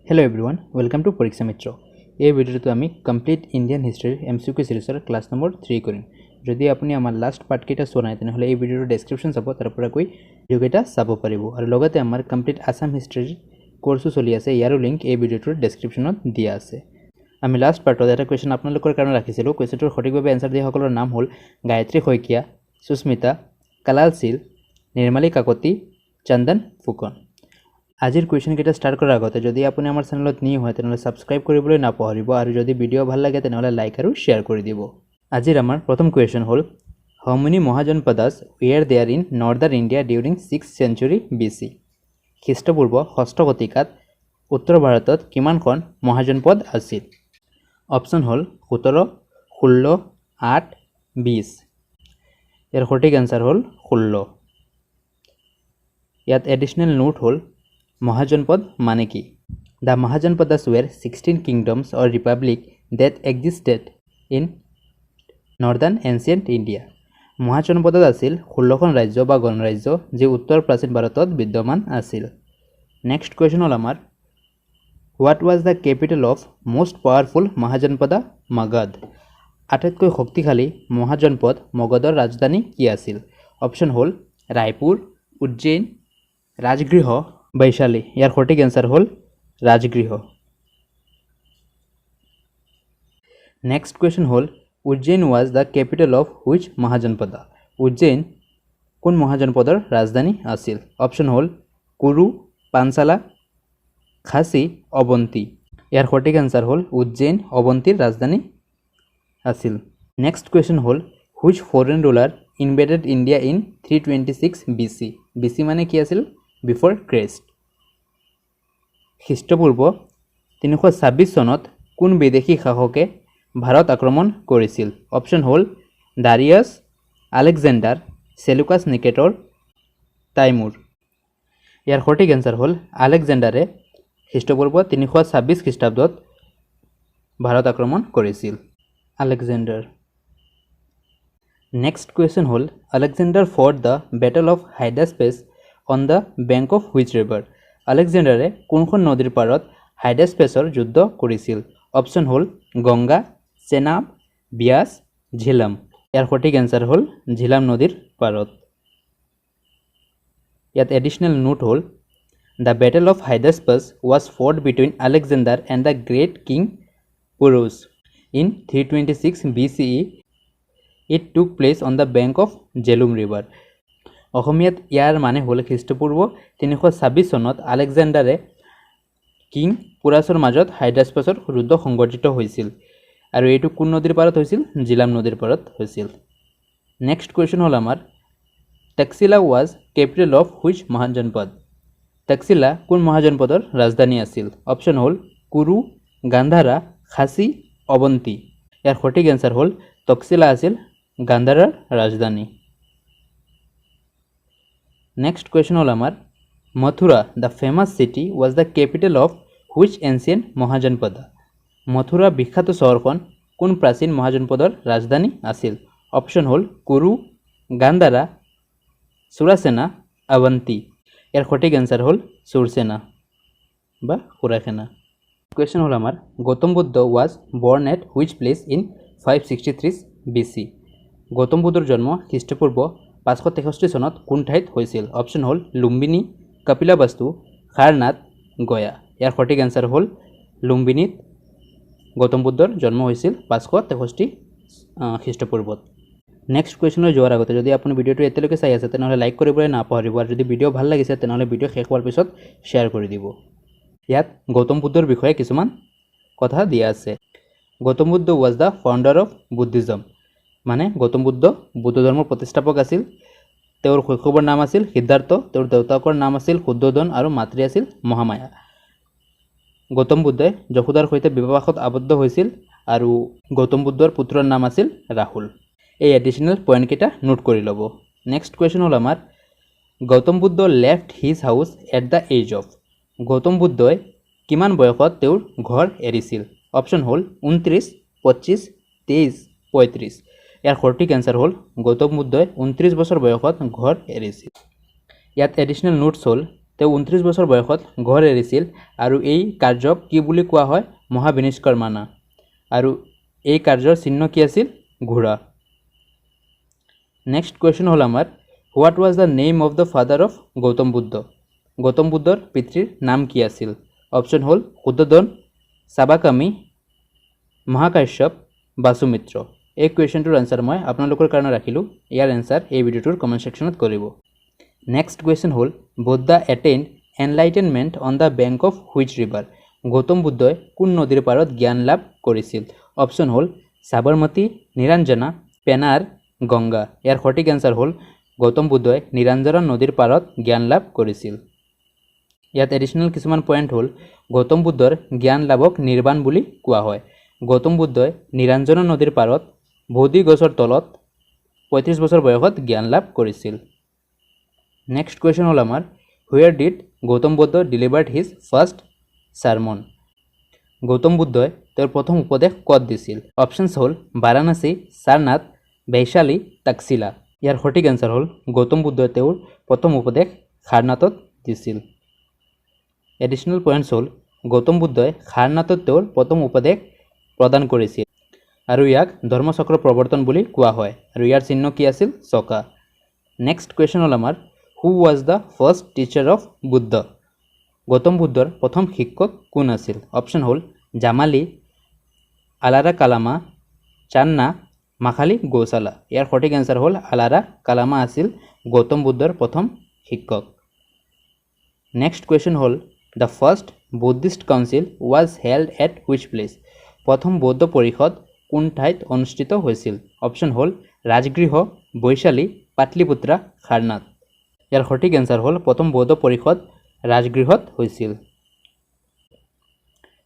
Hello everyone, welcome to পৰীক্ষা মিত্ৰ। এই ভিডিঅ'টো আমি কমপ্লিট ইণ্ডিয়ান হিষ্ট্ৰীৰ এমচিকিউ চিৰিজৰ ক্লাছ নম্বৰ 3 কৰিম। যদি আপুনি আমাৰ লাষ্ট পাৰ্টকেইটা চোৱা নাই, তেনেহ'লে এই ভিডিঅ'টোৰ ডেছক্ৰিপশ্যন চাব, তাৰ পৰা গৈ ভিডিঅ'কেইটা চাব পাৰিব। আৰু লগতে আমাৰ কমপ্লিট আছাম হিষ্ট্ৰীৰ কৰ্চো চলি আছে, ইয়াৰো লিংক এই ভিডিঅ'টোৰ ডেছক্ৰিপশ্যনত দিয়া আছে। আমি লাষ্ট পাৰ্টত এটা কুৱেশ্যন আপোনালোকৰ কাৰণে ৰাখিছিলোঁ। কুৱেশ্যনটোৰ সঠিকভাৱে এনচাৰ দিয়াসকলৰ নাম হ'ল গায়ত্ৰী শইকীয়া, সুস্মিতা, কালাল শীল, নিৰ্মালী কাকতি, চন্দন ফুকন। আজিৰ কুৱেশ্যনকেইটা ষ্টাৰ্ট কৰাৰ আগতে যদি আপুনি আমাৰ চেনেলত নিউ হয়, তেনেহ'লে ছাবস্ক্ৰাইব কৰিবলৈ নাপাহৰিব আৰু যদি ভিডিঅ' ভাল লাগে, তেনেহ'লে লাইক আৰু শ্বেয়াৰ কৰি দিব। আজিৰ আমাৰ প্ৰথম কুৱেশ্যন হ'ল, How many Mahajanapadas were there in northern India during 6th century BC? খ্ৰীষ্টপূৰ্ব ষষ্ঠ শতিকাত উত্তৰ ভাৰতত কিমানখন মহাজনপদ আছিল? অপশ্যন হ'ল 17, 16, 8, 20। ইয়াৰ সঠিক এনচাৰ হ'ল 16। ইয়াত এডিশ্যনেল নোট হ'ল, মহাজনপদ মানে কি? The Mahajanapadas were 16 kingdoms or republic that existed in northern ancient India. মহাজনপদত আছিল 16খন ৰাজ্য বা গণৰাজ্য, যি উত্তৰ প্ৰাচীন ভাৰতত বিদ্যমান আছিল। নেক্সট কুৱেশ্যন হ'ল আমাৰ, What was the capital of most powerful Mahajanapada Magadha? আটাইতকৈ শক্তিশালী মহাজনপদ মগধৰ ৰাজধানী কি আছিল? অপশ্যন হ'ল ৰায়পুৰ, উজ্জৈন, ৰাজগৃহ, বৈশালী। ইয়াৰ সঠিক এনচাৰ হ'ল ৰাজগৃহ। নেক্সট কুৱেশ্যন হ'ল, Ujjain was the capital of which Mahajanapada? Ujjain কোন মহাজনপদৰ ৰাজধানী আছিল? অপশ্যন হ'ল কুৰু, পাঞ্চালা, খাচী, অৱন্তী। ইয়াৰ সঠিক এনচাৰ হ'ল উজ্জৈন অৱন্তীৰ ৰাজধানী আছিল। নেক্সট কুৱেশ্যন হ'ল, Which foreign ruler invaded India in 326 BC? BC মানে কি আছিল? Before Christ. খ্ৰীষ্টপূৰ্ব 326 চনত কোন বিদেশী শাসকে ভাৰত আক্ৰমণ কৰিছিল? অপশ্যন হ'ল দাৰিয়াছ, আলেকজেণ্ডাৰ, চেলুকাছ নিকেটৰ, টাইমুৰ। ইয়াৰ সঠিক এনচাৰ হ'ল আলেকজেণ্ডাৰে খ্ৰীষ্টপূৰ্ব 326 খ্ৰীষ্টাব্দত ভাৰত আক্ৰমণ কৰিছিল, আলেকজেণ্ডাৰ। নেক্সট কুৱেশ্যন হ'ল, Alexander fought the Battle of Hydaspes on the bank of which river? আলেকজেণ্ডাৰে কোনখন নদীৰ পাৰত হাইডাছপেছৰ যুদ্ধ কৰিছিল? অপশ্যন হ'ল গংগা, চেনাব, ব্যাস, ঝিলাম। ইয়াৰ সঠিক এনচাৰ হ'ল ঝিলাম নদীৰ পাৰত। ইয়াত এডিশ্যনেল নোট হ'ল, The Battle of Hydaspes was fought between Alexander and the Great King Porus in 326 BCE. It took place on the bank of Jhelum River. অসমীয়াত ইয়াৰ মানে হ'ল খ্ৰীষ্টপূৰ্ব 326 চনত আলেকজেণ্ডাৰে কিং পুৰাছৰ মাজত হাইডাছপাছৰ যুদ্ধ সংঘটিত হৈছিল। আৰু এইটো কোন নদীৰ পাৰত হৈছিল? জিলাম নদীৰ পাৰত হৈছিল। নেক্সট কুৱেশ্যন হ'ল আমাৰ, Taxila was capital of which Mahajanapada? Taxila কোন মহাজনপদৰ ৰাজধানী আছিল? অপশ্যন হ'ল কুৰু, গান্ধাৰা, খাচী, অৱন্তী। ইয়াৰ সঠিক এনচাৰ হ'ল তক্সিলা আছিল গান্ধাৰাৰ ৰাজধানী। নেক্সট কুৱেশ্যন হ'ল আমাৰ, Mathura, the famous city, was the capital of which ancient Mahajanapada? Mathura বিখ্যাত চহৰখন কোন প্ৰাচীন মহাজনপদৰ ৰাজধানী আছিল? অপশ্যন হ'ল কুৰু, গান্ধাৰা, সুৰাসেনা, অৱন্তী। ইয়াৰ সঠিক এনচাৰ হ'ল সুৰসেনা বা সুৰাসেনা। কুৱেশ্যন হ'ল আমাৰ, Gautam Buddha was born at which place in 563 BC? Gautam বুদ্ধৰ জন্ম খ্ৰীষ্টপূৰ্ব 563 চনত কোন ঠাইত হৈছিল? অপশ্যন হ'ল লুম্বিনী, কপিলাবস্তু, সাৰনাথ, গয়া। ইয়াৰ সঠিক এনচাৰ হ'ল লুম্বিনীত গৌতম বুদ্ধৰ জন্ম হৈছিল 563 খ্ৰীষ্টপূৰ্বত। নেক্সট কুৱেশ্যনলৈ যোৱাৰ আগতে যদি আপুনি ভিডিঅ'টো এতিয়ালৈকে চাই আছে, তেনেহ'লে লাইক কৰিবলৈ নাপাহৰিব আৰু যদি ভিডিঅ' ভাল লাগিছে, তেনেহ'লে ভিডিঅ' শেষ হোৱাৰ পিছত শ্বেয়াৰ কৰি দিব। ইয়াত গৌতম বুদ্ধৰ বিষয়ে কিছুমান কথা দিয়া আছে। Gautam Buddha was the founder of Buddhism. মানে গৌতম বুদ্ধ বৌদ্ধ ধৰ্মৰ প্ৰতিষ্ঠাপক আছিল। তেওঁৰ শৈশৱৰ নাম আছিল সিদ্ধাৰ্থ। তেওঁৰ দেউতাকৰ নাম আছিল শুদ্ধোধন আৰু মাতৃ আছিল মহামায়া। গৌতম বুদ্ধই যশোদাৰ সৈতে বিবাহপাশত আবদ্ধ হৈছিল আৰু গৌতম বুদ্ধৰ পুত্ৰৰ নাম আছিল ৰাহুল। এই এডিশ্যনেল পইণ্টকেইটা নোট কৰি ল'ব। নেক্সট কুৱেশ্যন হ'ল আমাৰ, Gautam Buddha left his house at the age of? Gautam বুদ্ধই কিমান বয়সত তেওঁৰ ঘৰ এৰিছিল? অপশ্যন হ'ল 29, 25, 23, 35। ইয়াৰ সঠিক এনচাৰ হ'ল গৌতম বুদ্ধই 29 বছৰ বয়সত ঘৰ এৰিছিল। ইয়াত এডিশ্যনেল নোটছ হ'ল, তেওঁ 29 বছৰ বয়সত ঘৰ এৰিছিল আৰু এই কাৰ্যক কি বুলি কোৱা হয়? মহাবিনিষ্কৰ্মানা। আৰু এই কাৰ্যৰ চিহ্ন কি আছিল? ঘোঁৰা। নেক্সট কুৱেশ্যন হ'ল আমাৰ, what was the name of the father of Gautam Buddha? Gautam বুদ্ধৰ পিতৃৰ নাম কি আছিল? অপশ্যন হ'ল শুদ্ধোধন, চাবাকামী, মহাকাশ্যপ, বাসুমিত্ৰ। এই কুৱেশ্যনটোৰ এনচাৰ মই আপোনালোকৰ কাৰণে ৰাখিলোঁ। ইয়াৰ এনচাৰ এই ভিডিঅ'টোৰ কমেণ্ট ছেকশ্যনত কৰিব। নেক্সট কুৱেশ্যন হ'ল, Buddha attained enlightenment on the bank of which river? Gautam বুদ্ধই কোন নদীৰ পাৰত জ্ঞান লাভ কৰিছিল? অপশ্যন হ'ল সাবৰমতী, নিৰঞ্জনা, পেনাৰ, গংগা। ইয়াৰ সঠিক এনচাৰ হ'ল গৌতম বুদ্ধই নিৰঞ্জনা নদীৰ পাৰত জ্ঞান লাভ কৰিছিল। ইয়াত এডিশ্যনেল কিছুমান পইণ্ট হ'ল, গৌতম বুদ্ধৰ জ্ঞান লাভক নিৰ্বাণ বুলি কোৱা হয়। গৌতম বুদ্ধই নিৰঞ্জনা নদীৰ পাৰত বোধি গছৰ তলত 35 বছৰ বয়সত জ্ঞান লাভ কৰিছিল। নেক্সট কুৱেশ্যন হ'ল আমাৰ, where did Gautam Buddha delivered his first sermon? Gautam বুদ্ধই তেওঁৰ প্ৰথম উপদেশ ক'ত দিছিল? অপশ্যনছ হ'ল বাৰাণসী, সাৰনাথ, বৈশালী, তক্ষশিলা। ইয়াৰ সঠিক এনচাৰ হ'ল গৌতম বুদ্ধই তেওঁৰ প্ৰথম উপদেশ সাৰনাথত দিছিল। এডিশ্যনেল পইণ্টছ হ'ল, গৌতম বুদ্ধই সাৰনাথত তেওঁৰ প্ৰথম উপদেশ প্ৰদান কৰিছিল আৰু ইয়াক ধৰ্মচক্ৰ প্ৰৱৰ্তন বুলি কোৱা হয়। আৰু ইয়াৰ চিহ্ন কি আছিল? চকা। নেক্সট কুৱেশ্যন হ'ল আমাৰ, who was the first teacher of Buddha? Gautam বুদ্ধৰ প্ৰথম শিক্ষক কোন আছিল? অপশ্যন হ'ল জামালী, আলাৰা কালামা, চান্না, মাখালী গৌশালা। ইয়াৰ সঠিক এনচাৰ হ'ল আলাৰা কালামা আছিল গৌতম বুদ্ধৰ প্ৰথম শিক্ষক। নেক্সট কুৱেশ্যন হ'ল, the first Buddhist council was held at which place? প্ৰথম বৌদ্ধ পৰিষদ কোন ঠাইত অনুষ্ঠিত হৈছিল? অপশ্যন হ'ল ৰাজগৃহ, বৈশালী, পাটলিপুত্ৰা, সাৰনাথ। ইয়াৰ সঠিক এনচাৰ হ'ল প্ৰথম বৌদ্ধ পৰিষদ ৰাজগৃহত হৈছিল।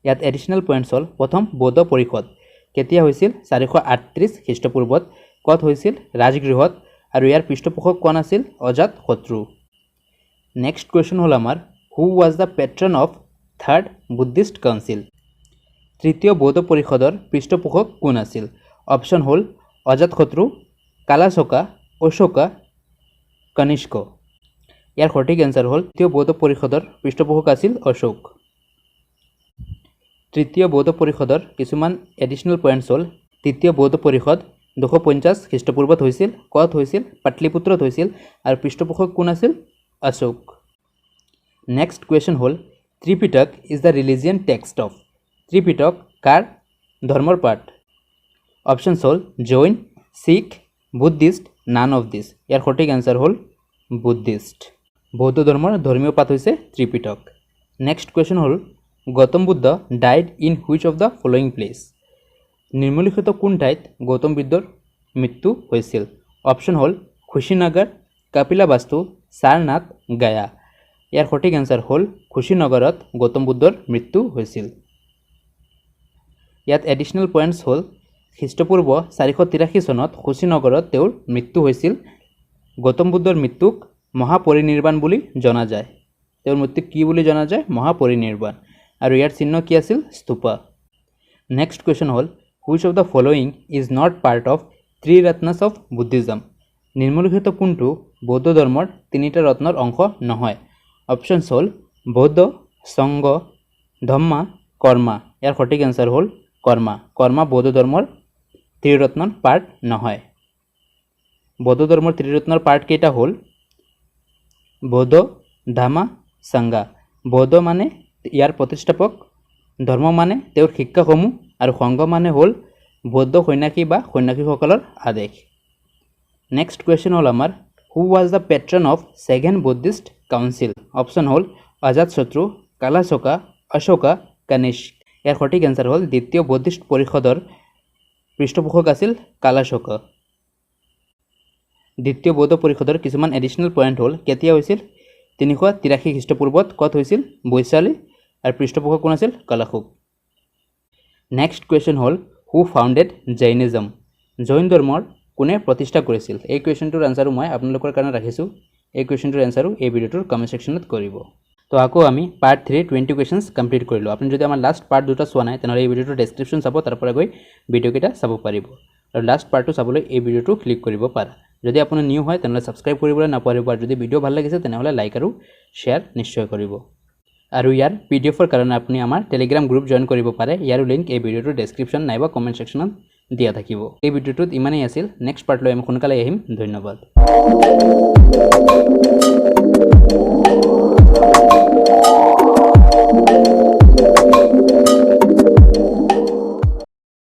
ইয়াত এডিশ্যনেল পইণ্টছ হ'ল, প্ৰথম বৌদ্ধ পৰিষদ কেতিয়া হৈছিল? 438 খ্ৰীষ্টপূৰ্বত। ক'ত হৈছিল? ৰাজগৃহত। আৰু ইয়াৰ পৃষ্ঠপোষক কোন আছিল? অজাত শত্ৰু। নেক্সট কুৱেশ্যন হ'ল আমাৰ, who was the patron of third Buddhist council? তৃতীয় বৌদ্ধ পৰিষদৰ পৃষ্ঠপোষক কোন আছিল? অপশ্যন হ'ল অজাতশত্ৰু, কালাশোকা, অশোকা, কনিষ্ক। ইয়াৰ সঠিক এনচাৰ হ'ল তৃতীয় বৌদ্ধ পৰিষদৰ পৃষ্ঠপোষক আছিল অশোক। তৃতীয় বৌদ্ধ পৰিষদৰ কিছুমান এডিশ্যনেল পইণ্টছ হ'ল, তৃতীয় বৌদ্ধ পৰিষদ 250 খ্ৰীষ্টপূৰ্বত হৈছিল। ক'ত হৈছিল? পাটলিপুত্ৰত হৈছিল। আৰু পৃষ্ঠপোষক কোন আছিল? অশোক। নেক্সট কুৱেশ্যন হ'ল, Tripitaka is the religion text of? Tripitaka কাৰ ধৰ্মৰ পাঠ? অপশ্যনছ হ'ল Jain, Sikh, Buddhist, none of this. ইয়াৰ সঠিক এনচাৰ হ'ল বুদ্ধিষ্ট। বৌদ্ধ ধৰ্মৰ ধৰ্মীয় পাঠ হৈছে ত্ৰিপিটক। নেক্সট কুৱেশ্যন হ'ল, Gautam Buddha died in which of the following place? নিম্নলিখিত কোন ঠাইত গৌতম বুদ্ধৰ মৃত্যু হৈছিল? অপশ্যন হ'ল কুশীনগৰ, কপিলাবস্তু, সাৰনাথ, গয়া। ইয়াৰ সঠিক এনচাৰ হ'ল কুশীনগৰত গৌতম বুদ্ধৰ মৃত্যু হৈছিল। ইয়াত এডিশ্যনেল পইণ্টছ হ'ল, খ্ৰীষ্টপূৰ্ব 483 চনত কুশীনগৰত তেওঁৰ মৃত্যু হৈছিল। গৌতম বুদ্ধৰ মৃত্যুক মহাপৰিনিৰ্বাণ বুলি জনা যায়। তেওঁৰ মৃত্যুক কি বুলি জনা যায়? মহাপৰিনিৰ্বাণ। আৰু ইয়াৰ চিহ্ন কি আছিল? স্তূপা। নেক্সট কুৱেশ্যন হ'ল, which of the following is not part of Triratnas of Buddhism? নিম্নলিখিত কোনটো বৌদ্ধ ধৰ্মৰ তিনিটা ৰত্নৰ অংশ নহয়? অপশ্যনছ হ'ল বৌদ্ধ, সংঘ, ধম্মা, কৰ্মা। ইয়াৰ সঠিক এনচাৰ হ'ল কৰ্মা। কৰ্মা বৌদ্ধ ধৰ্মৰ ত্ৰিৰত্নৰ পাৰ্ট নহয়। বৌদ্ধ ধৰ্মৰ ত্ৰিৰত্নৰ পাৰ্ট কেইটা হ'ল বৌদ্ধ, ধামা, সংঘা। বৌদ্ধ মানে ইয়াৰ প্ৰতিষ্ঠাপক, ধৰ্ম মানে তেওঁৰ শিক্ষাসমূহ আৰু সংঘ মানে হ'ল বৌদ্ধ সন্যাসী বা সন্যাসীসকলৰ আদেশ। নেক্সট কুৱেশ্যন হ'ল আমাৰ, who was the patron of second Buddhist council? Option হ'ল অজাতশত্ৰু, কালাশোকা, অশোকা, কনিষ্ক। ইয়াৰ সঠিক এনচাৰ হ'ল দ্বিতীয় বৌদ্ধিষ্ট পৰিষদৰ পৃষ্ঠপোষক আছিল কালাশোকা। দ্বিতীয় বৌদ্ধ পৰিষদৰ কিছুমান এডিশ্যনেল পইণ্ট হ'ল, কেতিয়া হৈছিল? 383 খ্ৰীষ্টপূৰ্বত। ক'ত হৈছিল? বৈশালী। আৰু পৃষ্ঠপোষক কোন আছিল? কালাশোক। নেক্সট কুৱেশ্যন হ'ল, who founded Jainism? Jain ধৰ্মৰ কোনে প্ৰতিষ্ঠা কৰিছিল? এই কুৱেশ্যনটোৰ এনচাৰো মই আপোনালোকৰ কাৰণে ৰাখিছোঁ। এই কুৱেশ্যনটোৰ এনচাৰো এই ভিডিঅ'টোৰ কমেণ্ট ছেকশ্যনত কৰিব। তো আকৌ আমি পাৰ্ট 3 20 কুৱেশ্যনছ কমপ্লিট কৰিলোঁ। আপুনি যদি আমাৰ লাষ্ট পাৰ্ট দুটা চোৱা নাই, তেনেহ'লে এই ভিডিঅ'টোৰ ডেছক্ৰিপশ্যন চাব, তাৰ পৰা গৈ ভিডিঅ'কেইটা চাব পাৰিব আৰু লাষ্ট পাৰ্টটো চাবলৈ এই ভিডিঅ'টো ক্লিক কৰিব পাৰা। যদি আপুনি নিউ হয়, তেনেহ'লে ছাবস্ক্ৰাইব কৰিবলৈ নাপাহৰিব আৰু যদি ভিডিঅ' ভাল লাগিছে, তেনেহ'লে লাইক আৰু শ্বেয়াৰ নিশ্চয় কৰিব। আৰু ইয়াৰ পিডিএফৰ কাৰণে আপুনি আমাৰ টেলিগ্ৰাম গ্ৰুপ জইন কৰিব পাৰে। ইয়াৰো লিংক এই ভিডিঅ'টোৰ ডেছক্ৰিপশ্যন নাইবা কমেণ্ট ছেকশ্যনত দিয়া থাকিব। এই ভিডিঅ'টোত ইমানেই আছিল। নেক্সট পাৰ্ট লৈ আমি সোনকালে আহিম। ধন্যবাদ।